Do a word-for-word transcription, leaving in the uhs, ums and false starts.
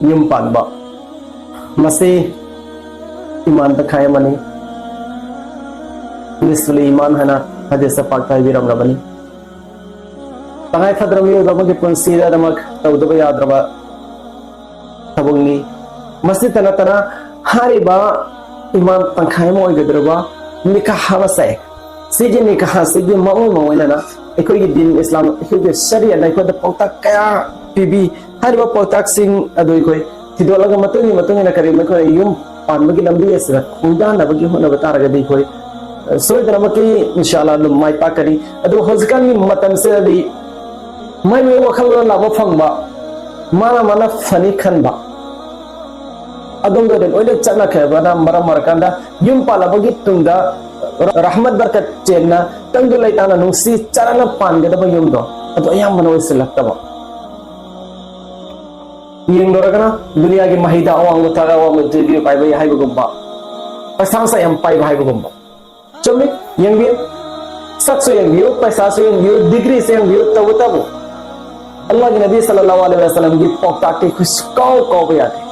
ꯌꯨꯝ ꯄꯥꯟꯕ, ꯃꯁꯤ ꯏꯃꯥꯟ ꯇꯪꯈꯥꯏ ꯑꯃꯅꯤ꯫ ꯅꯤꯁꯐꯨꯜ ꯏꯃꯥꯟ ꯍꯥꯏꯅ ꯍꯗꯤꯁꯇ ꯄꯥꯛ ꯇꯥꯏꯕꯤꯔꯝꯂꯕꯅꯤ꯫ ꯇꯉꯥꯏ ꯐꯗ꯭ꯔꯕ ꯃꯤꯑꯣꯏꯕ ꯑꯃꯒꯤ ꯄꯨꯟꯁꯤꯗꯃꯛ ꯇꯧꯗꯕ ꯌꯥꯗ꯭ꯔꯕ ꯊꯕꯛꯅꯤ꯫ ꯃꯁꯤꯇ ꯅꯠꯇꯅ, ꯍꯥꯏꯔꯤꯕ ꯏꯃꯥꯟ ꯇꯪꯈꯥꯏ ꯑꯃ ꯑꯣꯏꯒꯗꯧꯔꯕ ꯅꯤꯀꯥꯍ ꯑꯃꯁꯦ, ꯁꯤꯒꯤ ꯅꯤꯀꯥꯍ ꯑꯁꯤꯒꯤ ꯃꯑꯣꯡ ꯑꯃ ꯑꯣꯏꯅꯅ ꯑꯩꯈꯣꯏꯒꯤ ꯗꯤꯟ ꯏꯁꯂꯥꯝ, ꯑꯩꯈꯣꯏꯒꯤ ꯁꯔꯤꯌꯠꯅ ꯑꯩꯈꯣꯏꯗ ꯄꯥꯎꯇꯥꯛ ꯀꯌꯥ ꯄꯤꯕꯤ꯫ ꯍꯥꯏꯔꯤꯕ ꯄꯥꯎꯇꯥꯛꯁꯤꯡ ꯑꯗꯨ ꯑꯩꯈꯣꯏ ꯊꯤꯗꯣꯛꯂꯒ ꯃꯇꯨꯡꯒꯤ ꯃꯇꯨꯡ ꯏꯟꯅ ꯀꯔꯤꯒꯨꯝꯕ ꯑꯩꯈꯣꯏꯅ ꯌꯨꯝ ꯄꯥꯟꯕꯒꯤ ꯂꯝꯕꯤ ꯑꯁꯤꯗ ꯈꯣꯡꯗꯥꯅꯕꯒꯤ ꯍꯣꯠꯅꯕ ꯇꯥꯔꯒꯗꯤ ꯑꯩꯈꯣꯏ, ꯑ, ꯁꯣꯏꯗꯅꯃꯛꯀꯤ ꯏꯟꯁꯥ ꯑꯜꯂꯥ ꯑꯗꯨꯝ ꯃꯥꯏ ꯄꯥꯛꯀꯅꯤ꯫ ꯑꯗꯨꯕꯨ ꯍꯧꯖꯤꯛꯀꯥꯟꯒꯤ ꯃꯇꯝꯁꯤꯗꯗꯤ ꯃꯥꯏ ꯃꯥꯏ ꯋꯥꯈꯜꯂꯣꯟ ꯂꯥꯛꯄ ꯐꯪꯕ, ꯃꯥꯅ ꯃꯥꯅ ꯐꯅꯤ ꯈꯟꯕ, ꯑꯗꯣꯝꯗ ꯂꯣꯏꯅ ꯆꯠꯅꯈ꯭ꯔꯕꯅ ꯃꯔꯝ ꯑꯣꯏꯔꯀꯥꯟꯗ ꯌꯨꯝ ꯄꯥꯜꯂꯕꯒꯤ ꯇꯨꯡꯗ ꯔꯍꯃꯠ ꯕꯔꯀꯠ ꯆꯦꯟꯅ ꯇꯪꯗꯨ ꯂꯩꯇꯥꯅ ꯅꯨꯡꯁꯤ ꯆꯥꯟꯅꯅ ꯄꯥꯟꯒꯗꯕ ꯌꯨꯝꯗꯣ ꯑꯗꯨ ꯑꯌꯥꯝꯕꯅ ꯑꯣꯏꯁꯤꯜꯂꯛꯇꯕ꯫ ꯌꯦꯡꯂꯨꯔꯒꯅ ꯗꯨꯅꯤꯌꯥꯒꯤ ꯃꯍꯩꯗ ꯑꯋꯥꯡꯕ ꯊꯥꯛ, ꯑꯋꯥꯡꯕ ꯗꯤꯒ꯭ꯔꯤ ꯄꯥꯏꯕ ꯍꯥꯏꯕꯒꯨꯝꯕ, ꯄꯩꯁꯥ ꯅꯨꯡꯁꯥ ꯌꯥꯝ ꯄꯥꯏꯕ ꯍꯥꯏꯕꯒꯨꯝꯕ꯫ ꯆꯨꯝꯃꯤ, ꯌꯦꯡꯕꯤꯌꯨ, ꯁꯛꯁꯨ ꯌꯦꯡꯕꯤꯌꯨ, ꯄꯩꯁꯥꯁꯨ ꯌꯦꯡꯕꯤꯌꯨ, ꯗꯤꯒ꯭ꯔꯤꯁꯨ ꯌꯦꯡꯕꯤꯌꯨ, ꯇꯧꯕꯇꯕꯨ ꯑꯜꯂꯥꯍꯒꯤ ꯅꯕꯤ ꯁꯜꯂꯜꯂꯥꯍꯨ ꯑꯂꯩꯍꯤ ꯋꯁꯜꯂꯝꯒꯤ ꯄꯥꯎꯇꯥꯛꯇꯤ ꯑꯩꯈꯣꯏ ꯁꯨꯀꯥꯎ ꯀꯥꯎꯕ ꯌꯥꯗꯦ꯫